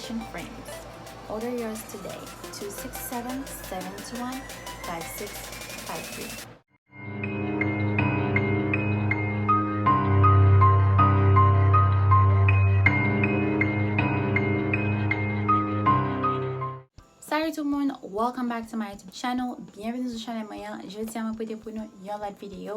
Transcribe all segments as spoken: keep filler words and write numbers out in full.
Frames. Order yours today, two six seven, seven two one, five six five three. Salut tout moun, welcome back to my YouTube channel. Byenveni sou chanèl mwen an. Jodi a mwen pote pou nou yon lòt videyo.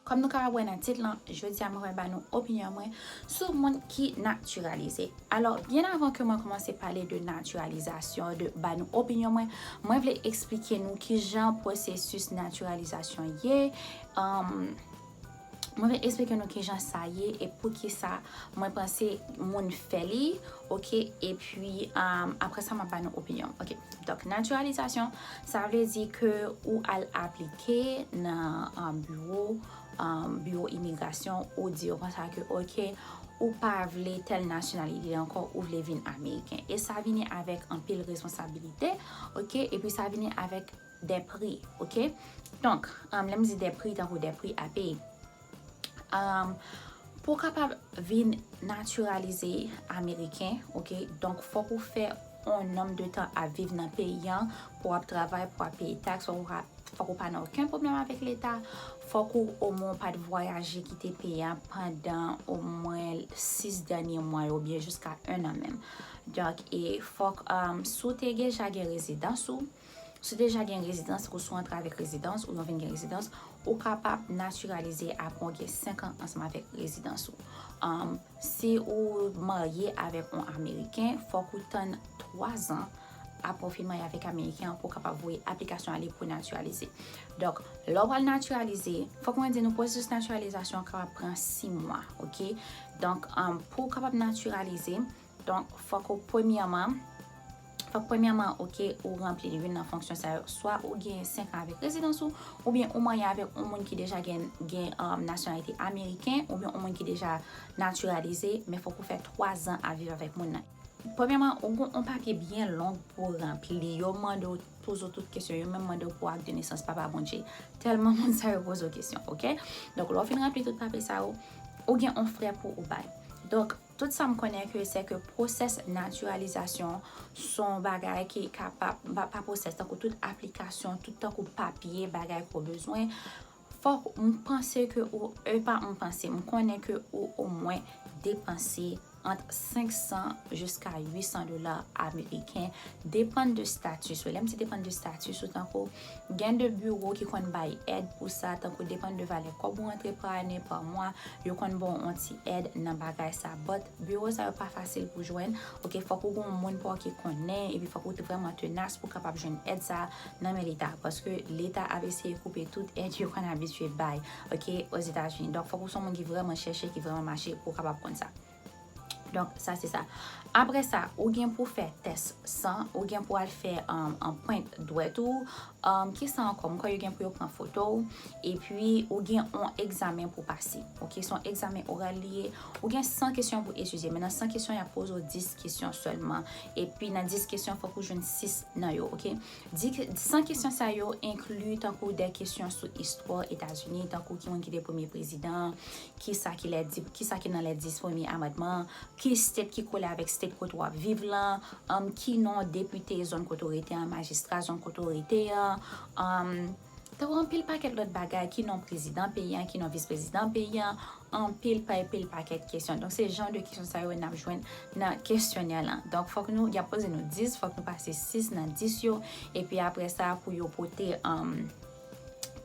Kòm nou kapab wè nan tit lan, jodi a mwen pral ba nou opinyon mwen sou moun ki natiralize. Alò, byen avan ke mwen kòmanse pale de natiralizasyon, de ba nou opinyon mwen, mwen vle eksplike nou kijan pwosesis natiralizasyon ye. Um, Mwen vle eksplike nou kijan sa ye e poukisa mwen panse moun fè li, oke? Epi, um, apre sa, m ap ba nou opinyon, oke? Donk, natiralizasyon, sa vle di ke ou al aplike nan, um, biwo, um, biwo imigrasyon, ou di yo konsa ke, oke, ou pa vle tèl nasyonalite ankò, ou vle vin ameriken. E sa vini avèk anpil responsabilite, oke? Epi sa vini avèk de pri, oke? Donk, um, lè m di de pri, tankou de pri a peye. Um, pou w kapab vin natiralize ameriken, oke? Donk, fòk ou fè yon nonm de tan ap viv nan peyi an, pou w ap travay, pou w ap peye taks, fòk ou pa, fòk ou pa nan okenn pwoblèm avèk leta, fòk ou omwen w pa t vwayaje kite peyi a pandan omwen sis dènye mwa yo, oubyen jiska en an menm. Donk, e fòk, um, si w te deja gen rezidans ou, si w deja gen rezidans, ou si w antre avèk rezidans, ou yon vin gen rezidans, ou kapab natiralize apre w gen senk an ansanm avèk rezidans ou. Um, si ou marye avèk yon ameriken, fòk ou tann twa zan apre w fin marye avèk ameriken an pou w kapab voye aplikasyon ale pou natiralize. Donk, lè w pral natiralize, fòk mwen di nou pwosesis natiralizasyon kapab pran sis mwa, oke? Donk, um, pou w kapab natiralize, donk, fòk ou premyèman, fòk premyèman, oke, ou ranpli youn nan fonksyon sa yo. Swa ou gen senk an avèk rezidans ou, oubyen ou marye avèk yon moun ki deja gen, gen, um, nasyonalite ameriken, oubyen yon moun ki deja natiralize, men fòk ou fè twa zan ap viv avèk moun nan. Premyèman, ou gon yon papye byen long pou w ranpli. Yo mande w poze w tout kesyon. Yo menm mande w pou ak de nesans Papa Bondye. Tèlman moun sa yo poze w kesyon, oke? Donk, lè w fin ranpli tout papye sa yo, ou gen yon frè pou ou bay. Donk, tout sa m konnen ke se ke pwosès natiralizasyon se yon bagay ki kapab, pa, pa pwosès, tankou tout aplikasyon, tout tankou papye, bagay ke w bezwen, fòk m panse ke ou, e pa m panse, m konnen ke ou omwen depanse ant senk san jiska uit san dola ameriken, depann de status ou. Lè m di depann de status ou, tankou gen de biwo ki konn bay èd pou sa, tankou depann de valè kòb ou rantre pa ane, pa mwa, yo konn ba w yon ti èd nan bagay sa. But biwo sa yo pa fasil pou jwenn. Oke, fòk ou gon moun pa w ki konnen, epi fòk ou te vrèman tenas pou w kapab jwenn èd sa nan men leta, paske leta ap eseye koupe tout èd yo konn abitye bay, oke, Ozetazini. Donk, fòk ou se yon moun ki vrèman chèche, ki vrèman mache pou w kapab konn sa. Donk, sa se sa. Apre sa, ou gen pou fè tès san, ou gen pou al fè, um, anprent dwèt ou, um, ki sa ankò, m kwè yo gen pou yo pran foto w, epi ou gen yon egzamen pou pase. Oke, se yon egzamen oral li ye. Ou gen san kesyon pou etidye, men nan san kesyon, y ap poze w dis kesyon sèlman. Epi nan dis kesyon, fòk ou jwenn sis nan yo, oke? Di, san kesyon sa yo enkli tankou de kesyon sou istwa Etazini, tankou ki moun ki te premye prezidan, ki sa ki lè di, ki sa ki nan lè dis premye amandman, ki state ki kole avèk state kote w ap viv lan, um, ki non depite zòn kote w rete an, majistra zòn kote w rete an, um, tankou anpil pakèt lòt bagay, ki non prezidan peyi an, ki non vis prezidan peyi an, anpil pa, anpil pakèt kesyon. Donk, se jan de kesyon sa yo n ap jwenn nan kesyonè lan. Donk, fòk nou, y ap poze nou dis, fòk nou pase sis nan dis yo, epi apre sa, pou yo pote, um,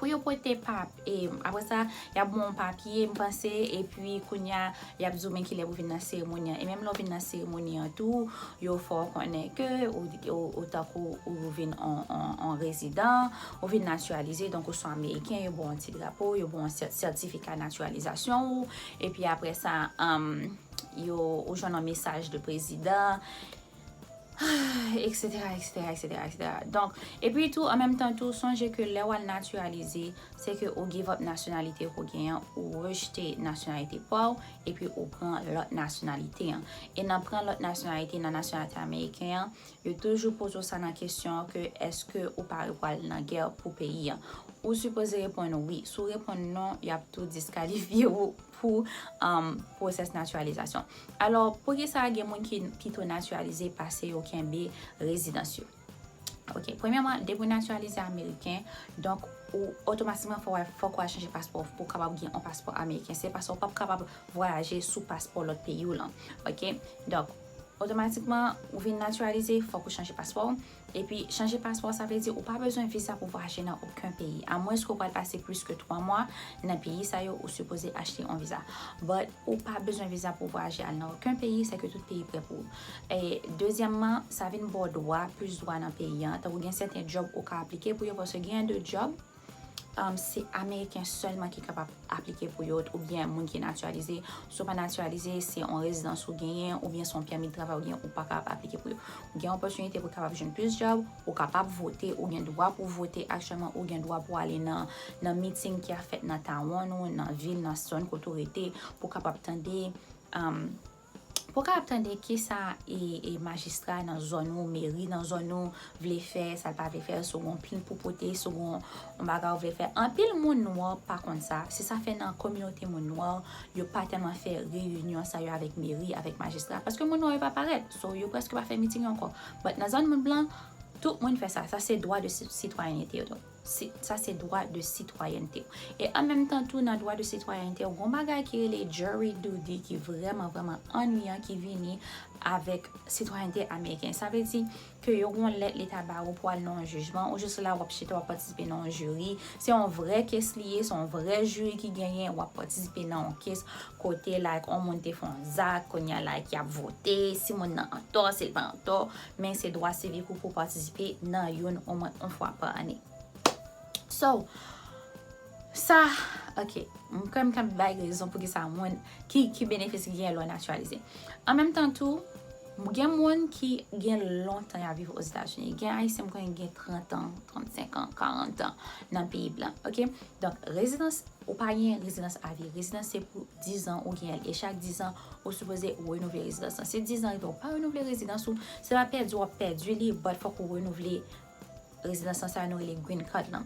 pou yo pote pa, e, apre sa, y ap ba w yon papye, m panse, epi kounye a, y ap di w men kilè pou vin nan seremoni an. E menm lè w vin nan seremoni an tou, yo fè w konnen ke ou, ou, ou tankou ou vin on, on, on rezidan, ou vin natiralize, donk ou se yon ameriken, yo ba w yon ti drapo, yo ba w yon sè-, sètifika natiralizasyon ou, epi apre sa, um, yo, ou jwenn yon mesaj de prezidan, et cetera, et cetera, et cetera, et cetera. Donk, epi tou, an menm tan tou, sonje ke lè w al natiralize, se ke ou give up nasyonalite ke w genyen, ou rejte nasyonalite pa w, epi ou pran lòt nasyonalite an. E nan pran lòt nasyonalite, nan nasyonalite ameriken an, yo toujou poze w sa nan kesyon an ke èske ou pare pou al nan gè pou peyi an. Ou sipoze reponn wi. Si w reponn non, y ap tou diskalifye w pou um, pwosès natiralizasyon. Alò, poukisa gen moun ki pito natiralize pase yo kenbe rezidans yo? Ok, premyèman, depi w natiralize ameriken, donk ou otomatikman fò w fòk w al chanje paspò pou w kapab gen yon paspò ameriken. Se paske w p ap kapab vwayaje sou paspò lòt peyi w lan. Ok, donk otomatikman ou vin natiralize, fòk ou chanje paspò w. Epi chanje paspò sa vle di ou pa bezwen viza pou vwayaje nan okenn peyi, amwens ke w pral pase plis ke twa mwa nan peyi sa yo, ou sipoze achte yon viza. But ou pa bezwen viza pou vwayaje al nan okenn peyi, sèke tout peyi prè pou ou. E dezyèmman, sa vin ba w dwa, plis dwa nan peyi an. Tankou gen sèten djòb ou ka aplike pou yo, paske gen de djòb um, se ameriken sèlman ki kapab aplike pou yo, oubyen moun ki natiralize. Si w pa natiralize, se yon rezidans ou genyen, oubyen se yon pèmi de travay ou genyen, ou pa kapab aplike pou yo. Ou gen opòtinite pou w kapab jwenn plis djòb, ou kapab vote, ou gen dwa pou w vote aktyèlman, ou gen dwa pou w ale nan, nan miting ki ap fèt nan tawon ou, nan vil, nan zòn kote w rete, pou w kapab tande um, pou w kapab tande kisa e, e majistra nan zòn ou, meri nan zòn ou vle fè, sa l pa vle fè, si w gen yon plent pou pote, si w gen yon bagay ou vle fè. Anpil moun nwa pa konn sa. Se sa fè nan kominote moun nwa, yo pa tèlman fè reyinyon sa yo avèk meri, avèk majistra. Paske moun nwa yo pa parèt. So, yo prèske pa fè miting ankò. But nan zòn moun blan, tout moun fè sa. Sa se dwa de si- sitwayènte yo. Donk, si- sa se dwa de sitwayènte w. E an menm tan tou, nan dwa de sitwayènte w, gon bagay ki rele jury duty ki vrèman, vrèman annuyan ki vini avèk sitwayènte ameriken. Sa vle di ke yo gon lèt leta ba ou pou al nan yon jijman, ou jis la w ap chita, w ap patisipe nan yon jiri. Se yon vrè kes li ye, se yon vrè jiri ki genyen, w ap patisipe nan yon kes kote, like, yon moun te fè yon zak, kounye a, like, y ap vote, si moun nan antò, si l pa antò, men se dwa sivik ou pou patisipe nan youn omwen yon fwa pa ane. So, sa, ok, m kwè m ka bay rezon pou ki sa moun, ki, ki benefis ki gen lè w natiralize. An menm tan tou, gen moun ki gen lontan y ap viv Ozetazini. Gen Ayisyen m konnen gen trant an, trannsenk an, karant an nan peyi blan, ok? Donk, rezidans, ou pa gen rezidans avi. Rezidans se pou diz an ou genyen l. E chak diz an, ou sipoze renouvle rezidans lan. Si diz an rive ou pa renouvle rezidans ou, se pa pèdi w ap pèdi li, but fòk ou renouvle rezidans lan, sa nou rele green card lan.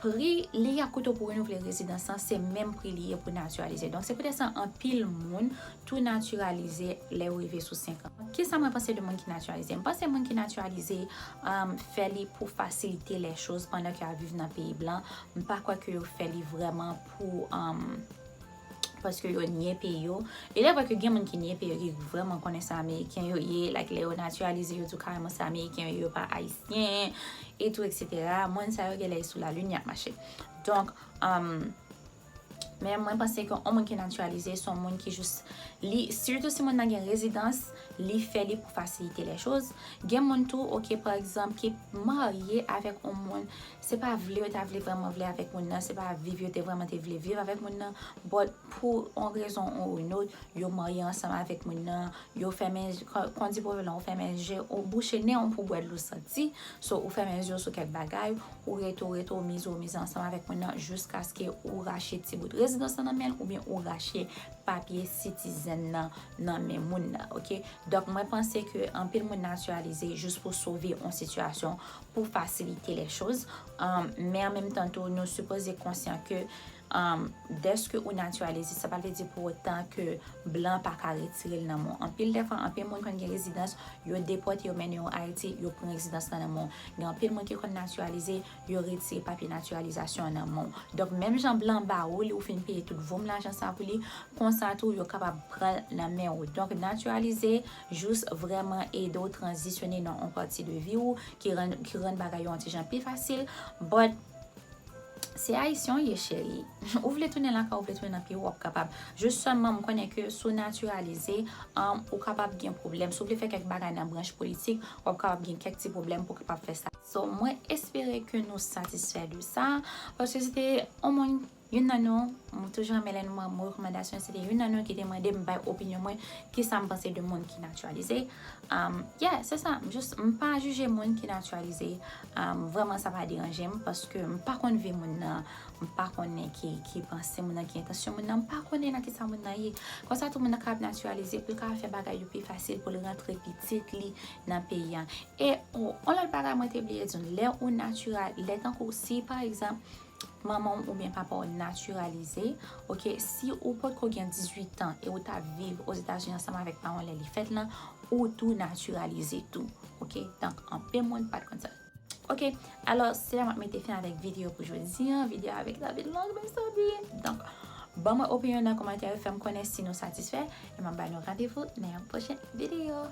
Pri li y ap koute w pou renouvle rezidans lan, se menm pri li ye pou natiralize. Donk, se poutèt sa anpil moun tou natiralize lè yo rive sou senk an. Kisa mwen panse de moun ki natiralize? M panse moun ki natiralize, um, fè li pou fasilite lè choz pandan ke y ap viv nan peyi blan. M pa kwè ke yo fè li vrèman pou, um, paske yo nye peyi yo. E lè vre ke gen moun ki nye peyi yo, ki vrèman konnen se Ameriken yo ye, like, lè yo natiralize, yo di w kareman se Ameriken yo ye, yo pa Ayisyen, e tou, et cetera. Moun sa yo genlè sou lalin y ap mache. Donk, um, men mwen panse ke yon moun ki natiralize, se yon moun ki jis, li, sitou si moun nan gen rezidans, li fè li pou fasilite lè choz. Gen moun tou, ok, pa egzanp, ki marye avèk yon moun, se pa vle yo ta vle vrèman vle avèk moun nan, se pa viv yo te vrèman te vle viv avèk moun nan, but pou yon rezon ou yon lòt, yo marye ansanm avèk moun nan, yo fèmen, kon, kon di pwovèb lan, ou fèmen je, ou bouche nen w pou bwè dlo santi, so ou fèmen je w sou kèk bagay, ou rete, ou rete, ou mize, ou mize ansanm avèk moun nan, jiskaske ou rache ti bout rezidans lan nan men l, oubyen ou rache papye sitizèn nan nan men moun nan, ok? Donk, mwen panse ke anpil moun natiralize jis pou sove yon sitiyasyon, pou fasilite lè choz. Um, men an menm tan tou, nou sipoze konsyan ke, um, dèske ou natiralize, sa pa vle di pou otan ke blan pa ka retire l nan men w. Anpil dèfwa, anpil moun konn gen rezidans, yo depòte, yo mennen yo Ayiti, yo pran rezidans lan nan men w. Gen anpil moun ki konn natiralize, yo retire papye natiralizasyon an nan men w. Donk, menm jan blan ba ou li, ou fin peye tout voum lajan sa pou li, konsa tou, yo kapab pran l nan men w. Donk, natiralize jis vrèman ede w tranzisyone nan yon pati de vi w ki rann, ki rann bagay yo yon ti jan pi fasil. But, se Ayisyen w ye, cheri. Ou vle tounen lakay, ou vle tounen nan peyi w, w ap kapab. Jis sèlman, m konnen ke si w natiralize, um, ou kapab gen pwoblèm. Si w vle fè kèk bagay nan branch politik, w ap kapab gen kèk ti pwoblèm pou w kapab fè sa. So, mwen espere ke nou satisfè de sa. Paske se te yon moun Youn nan nou, mwen toujou renmen lè nou ban m rekòmandasyon, se te youn nan nou ki te mande m bay opinyon mwen, kisa m panse de moun ki natiralize. Um, yeah, se sa, m jis, m pa jije moun ki natiralize. Um, vrèman, sa pa deranje m, paske m pa konn vi moun nan, m pa konnen ki, ki panse moun nan, ki entansyon moun nan, m pa konnen nan kisa moun nan ye. Konsa, tou moun nan kapab natiralize, pou l ka fè bagay yo pi fasil, pou l rantre pitit li nan peyi a. E, oh, yon lòt bagay mwen te bliye di nou, lè ou natiralize, lè tankou si, pa egzanp, manman w oubyen papa w natiralize, oke, si ou potko gen dizuit an e ou t ap viv Ozetazini ansanm avèk paran w lè li fèt lan, ou tou natiralize tou, oke? Donk, anpil moun pa t konn sa. Oke, alò, se la m ap mete fen avèk videyo pou jodi an. Videyo a vin long, mezanmi. Donk, ban mwen opinyon nan kòmantè yo, fè m konnen si nou satisfè, e m ap ba nou randevou nan yon pwochen videyo.